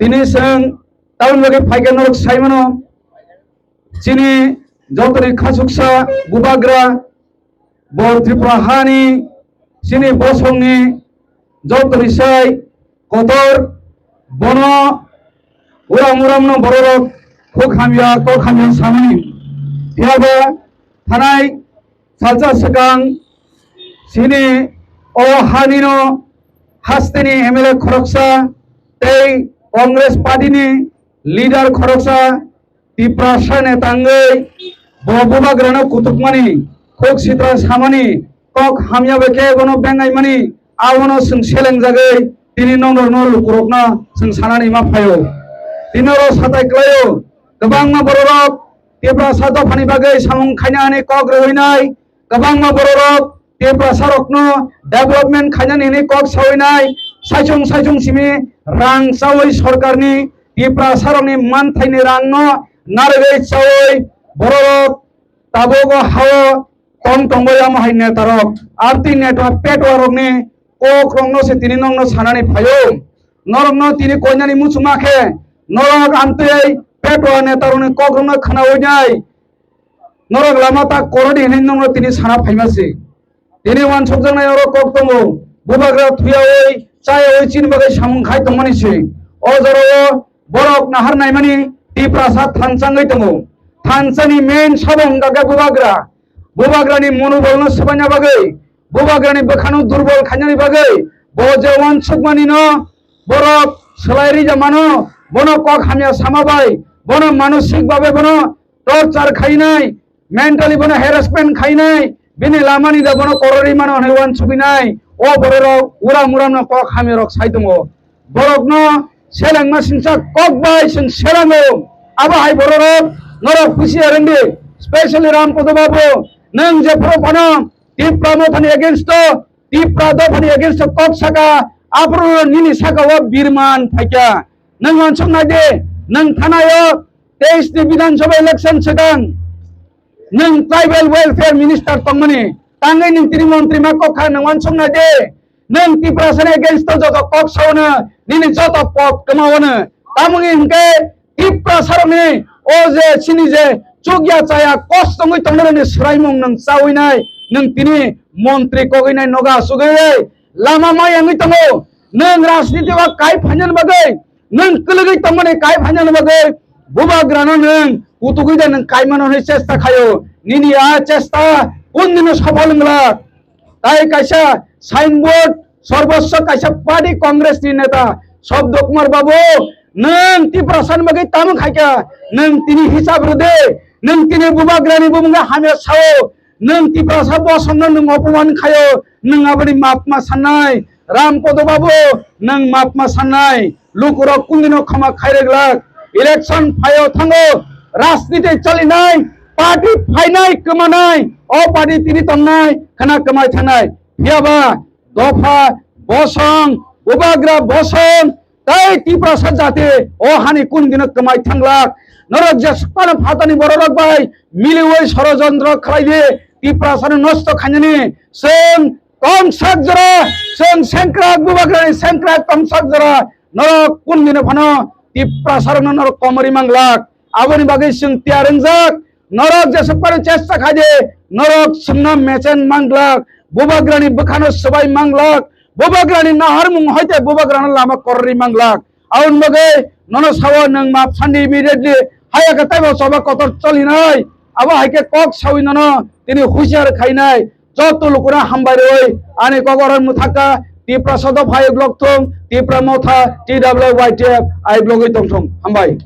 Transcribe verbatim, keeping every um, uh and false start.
Tini chwng tamoni bagwi phaikha norok sai mano, chini jotoni khachuksa bubagra bo Tripura hani chini bosongni jotoni sai kotor, bono uram uramno bororok khuk hamya kok hamya samani. Phiyaba thanai salsa swkang chini o hanino hasteni M L A khoroksa tei Congress party ni leader khoroksa Tiprasa neta wngwi bo bubagrano kutukmani, khuk sitra samani, kok hamya bai khe bono bengaimani, abono chwng selengjagwi tini nongrokno lukurokno chwng sanani ma phaio. Tini oro satai klaio, kwbangma bororok Tiprasa dophani bagwi samung khaina hwnwi kok rwinai, kwbangma bororok Tiprasa rokno development khainani hwnwi kok sawi nai, saichung saichung simi rang chawi sorkarni Tiprasa rokni manthaini rangno narwgwi chawi bororok tabuk o hao tong tongbai omo hai netarok arti network petwa rokni kok rokno se tini nokno sanani phaio. Norokno tini koinani muchungma khe norok amtwi petwa netarokni kok rokno khnawi nai. Norok lama ta korodi hinwi nokno tini sana phaima se. Tini wansukjaknai oro kok tongo, bubagra thuyawi chayawi chini bagwi samung khai tongmani se. O jorao borok nahar naimani Tiprasa thansa wngwi tongo. Thansani main sabo wngkha khe bubagra. Bubagrani monobolno swbaina bagwi, bubagrani bwkhano durbol khainani bagwi, bo je wansukmanino borok swlai rija mano, bono kok hamya sama bai, bono manosik babe bono torture khainai, mentally bono harassment khainai, bini lamani da bono korori mano hwnwi wansugwinai, o bororok uram uramno kok hamyarok sai tongo. Borokno selengma singsa kok bai chwng selango. Abo hai bororok norok husiar wngdi, specially Ram Podo Babu, nwng jephuru phano Tipra Mothani against o, Tipra dophani against o kok saka, aphuru nini saka o birman phaikha. Nwng wansuk nai di, nwng thanaio teis ni Bidhan Sabha election swkang nwng tribal welfare minister tongmani, tangwi nwng tini montri ma kok kha, nwng wansuk nai di. Nwng Tiprasani against o joto kok saono, nini joto pop kwmaono. Tamoni hwnkhe Tiprasarokni o je chini je chukya chaya kosto wngwi tongnairokni swraimung nwng chawi nai, nwng tini montri kogwi nai nogo asugwi lama maya wngwi tongo. Nwng rajniti o kai phainani bagwi, nwng kwlwgwi tongmani kai phainani bagwi bubagrano nwng kutugwi da nwng kaimano hwnwi chesta khaio. Nini a chesta kundino sophol wngla? Tai kaisa signboard, sorbosho kaisa party Congress ni neta Shabda Kumar Babu, nwng Tiprasa ni bagwi tamo khaikha, nwng tini hisab rwdi, nwng tini bubagrani bumungno hamya sao, nwng Tiprasa bosongno nwng opoman khaio, nwng aboni map ma sanai, Ram Podo Babu, nwng map ma sanai. Lukurok kundino khama khairwglak. Election phaio thango, rajniti chalinai, party phainai kwmanai, o party tini tongnai, khana kwmai thangnai. Phiyaba dopha bosong, bubagra bosong, tai Tiprasa jati o hani kundino kwmai thanglak. Norok je sukmano phatani bororok bai miliwi sorojontro khlaidi, Tiprasano nosto khainani, chwng tongsak jora, chwng sengkrak bubagrani sengkrak tongsak jora, norok kundino phano Tiprasarokno norok komori manglak. Aboni bagwi chwng tiyar wngjak, norok jesuk phano chesta khaidi, norok chwngno mechen manglak, bubagrani bwkhano swbai manglak, bubagrani naharmung hoite bubagrano lama korri manglak. Aboni bagwi nono sao nwng map sandi immediately, haya khe taibo choba kotor cholinai, abo hai khe kok sawi nono tini husiar khainai. Joto lukurok hambai rwi ani kok oro mwthakha, Tiprasa dopha ayuk lok thung, Tipra Motha, T W Y T F ayuk logwi tong thung. Hambai.